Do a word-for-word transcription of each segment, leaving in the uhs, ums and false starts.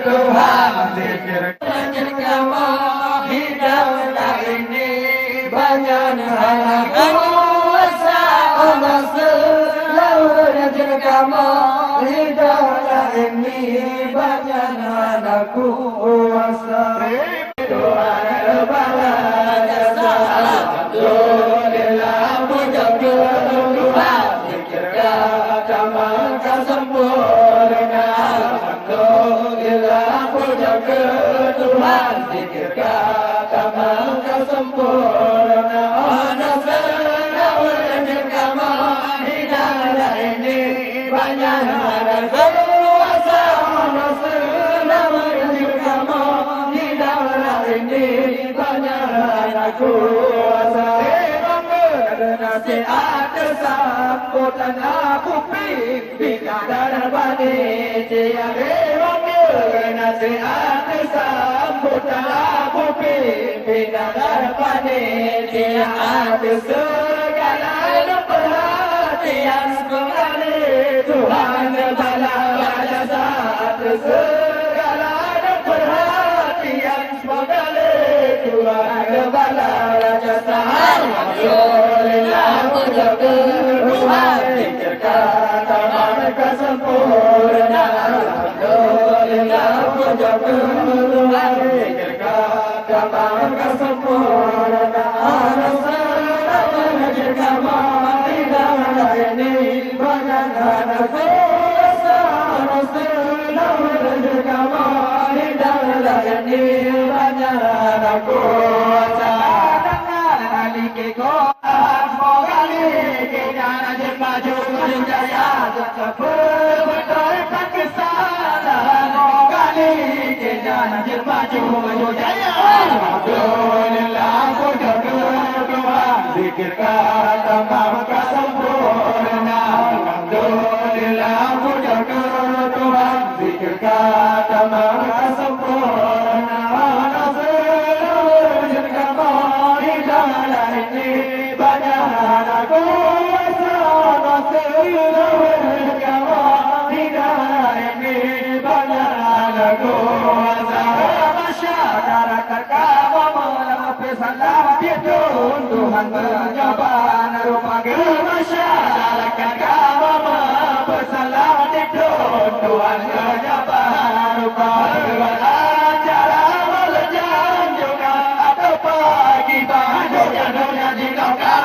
Tuhan zikir. Kamoe hidup ini banyak hana kuasa, Allah selalu kamoe hidup ini banyak hana kuasa. Tuhan bala jasa, alhamdulillah, puja keu Tuhan, zikir ka tamah ka sempurna. Alhamdulillah, puja keu Tuhan, zikir ka tamah ka sempurna. Nasr Daud kamoe hidup ini banyak hana kuasa, nasr Daud kamoe hidup ini banyak hana kuasa. Nasihat sambutan Abu Pi Bina dan panitia, dewan nasihat sambutan Abu Pi Bina dan panitia, segala perhatian sekali Tuhan bala jasa, segala perhatian Semoga lé Tuhan bala jasa. Alhamdulillah, puja keu Tuhan, zikir ka tamah ka sempurna. Alhamdulillah, puja keu Tuhan, zikir ka tamah ka sempurna. Alhamdulillah, zikir ka tamah ka sempurna. Banyak hana kuasa, Rasul, namun kamoe hidup ini banyak hana kuasa. Dengan kali ke Quran, moga kali ke jana jemaju jaya, betul-betul Pakistan, moga kali ke jana jemaju jaya. Alhamdulillah, puja keu Tuhan, zikir ka tamah ka sempurna. Alhamdulillah, puja keu Tuhan, zikir ka tamah ka sempurna. Nasr Daud kamoe hidup ini banyak hana kuasa, nasr Daud kamoe hidup ini banyak hana kuasa. Masyarakat kamoe Peusalam tiep thon Tuhan meunyoe ban rupa geu masyarakat kamoe. Peusalam tiep thon Tuhan meunyoe ban rupa geu acara meuleujan juga atau pagi baju jadona jinoe ka.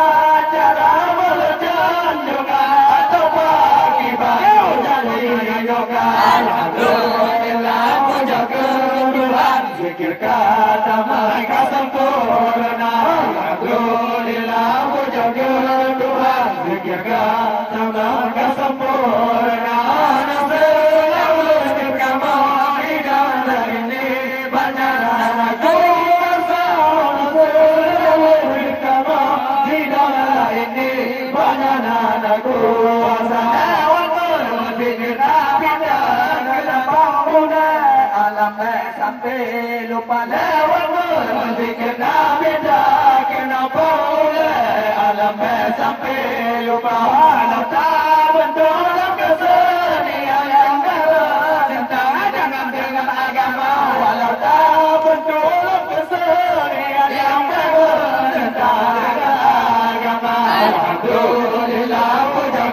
Acara meuleujan juga atau pagi baju jadona jinoe ka. Alhamdulillah, puja keu Tuhan. Zikir ka tamah ka sempurna. Alhamdulillah, puja keu Tuhan. Zikir ka tamah ka sempurna. Nasr Daud kamoe hidup ini banyak hana kuasa. Nasr Daud kamoe hidup ini banyak hana kuasa. Walaupun zikir ka pindah ke lampôh buleuen alam Sampai lupa lewat beuzikir Nabi dah keunoe ulée alam sampai lupa walau tak beutôi lam keuseunia nyang dara teuntang agama, walau tak beutôi lam keuseunia nyang dara teuntang agama. Alhamdulillah, puja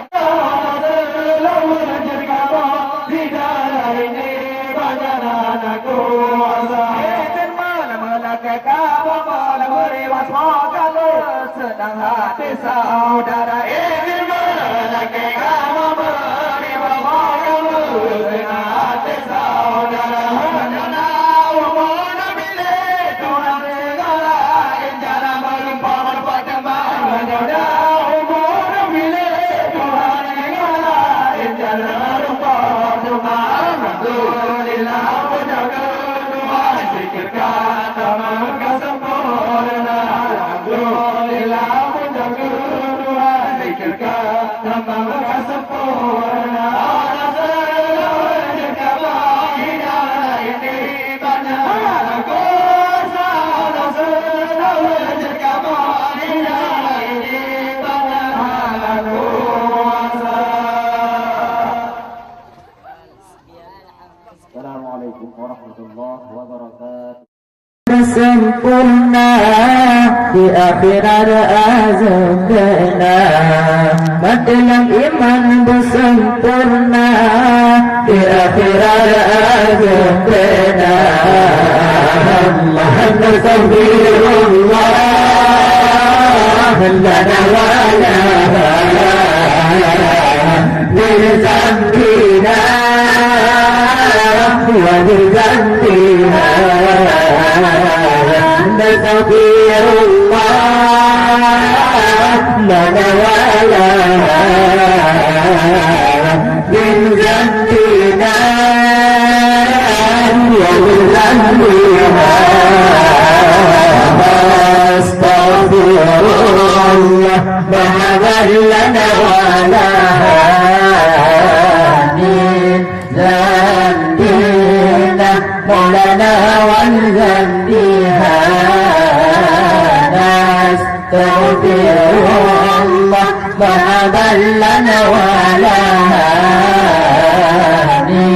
Assalamualaikum warahmatullahi wabarakatuh. Sempurna di akhirat azam bina. Mati lam iman beusempurna di akhirat azam bina. Allahumma astaghfirullah lana wa laha. من ذنبنا ومن ذنبها. نستغفر الله لنا ولها من ذنبنا ومن ذنبها. أستغفر الله. مرحبا لنا ولها من ذنبنا مولانا ومن ذنبها. نستغفر الله. مرحبا لنا ولها من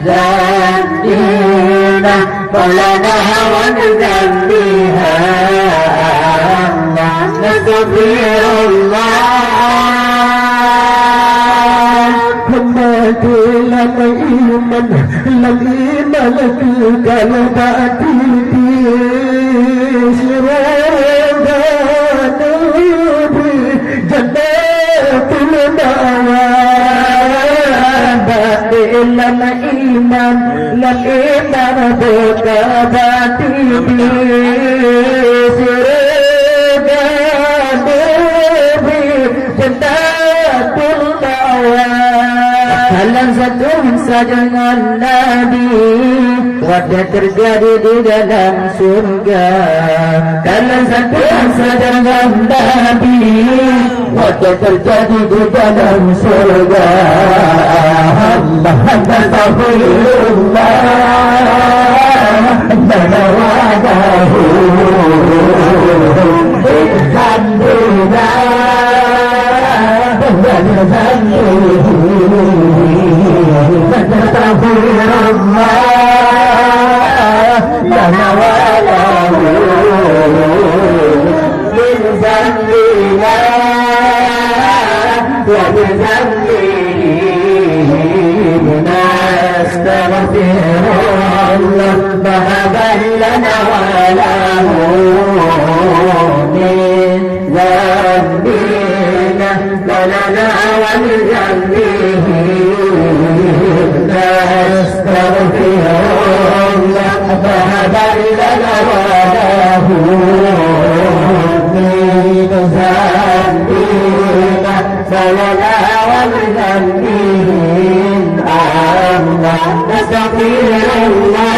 ذنبنا مولانا ومن ذنبها. نستغفر الله. Hamba lam iman, lam iman kekal bak di syurga Nabi. Jannatul Ma'wa. Bak di lam iman, lam iman buka bati di syurga Nabi. Jannatul Ma'wa. Kalon satu saja ngon Nabi, watèe teujadi di dalam syurga. Kalon satu saja ngon Nabi, watèe teujadi di dalam syurga. Allahumma astaghfirullah. Lana wa lahu min dzanbina wa min dzanbihi. Nastaghfirullah. Lana wa lahu min dzanbina wa min dzanbihi. Nastaghfirullah. Marhaban lana wa lahu min dzanbina. Lana wa min dzanbihi. Nastaghfirullah. Marhaban lana wa lahu min dzanbina. Lana wa min dzanbihi. Nastaghfirullah.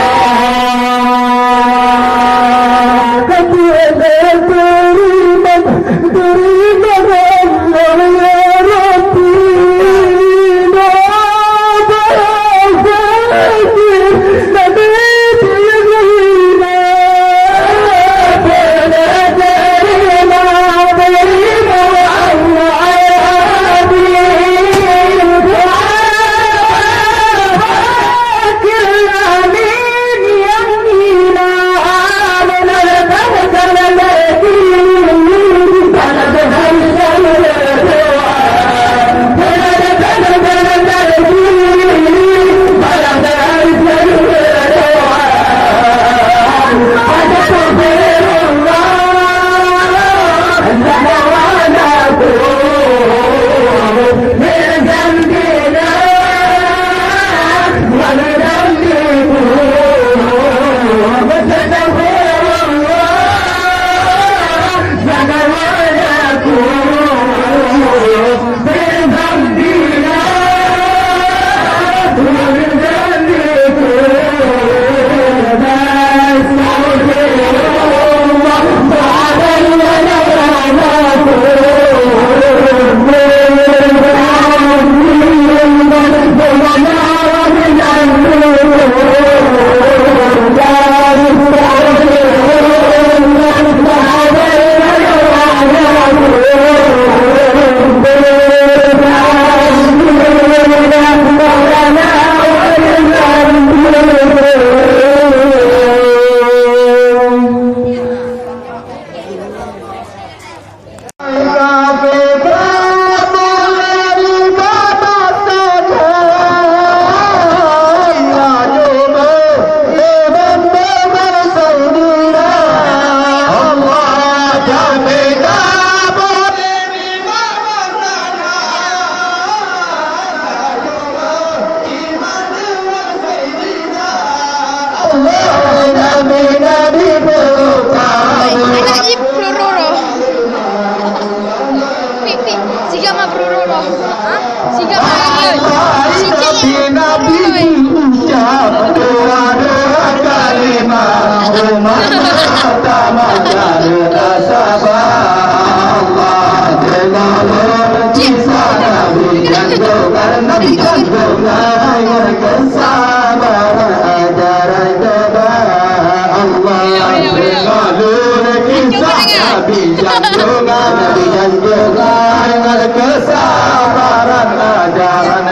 Nabi, Nabi berupa. Anak jih beroro. Pik, pik. Siga ma beroro. Ha? Siga ma beroro. Nabi, Nabi berucap dua-dua kalimah. Umat pertama dari Sabah. Allah dengar kisah Nabi, junjungan Nabi, junjungan kesabaran, ajaran kepada Allah. Dengar kisah Nabi, junjungan Nabi, junjungan kesabaran, ajaran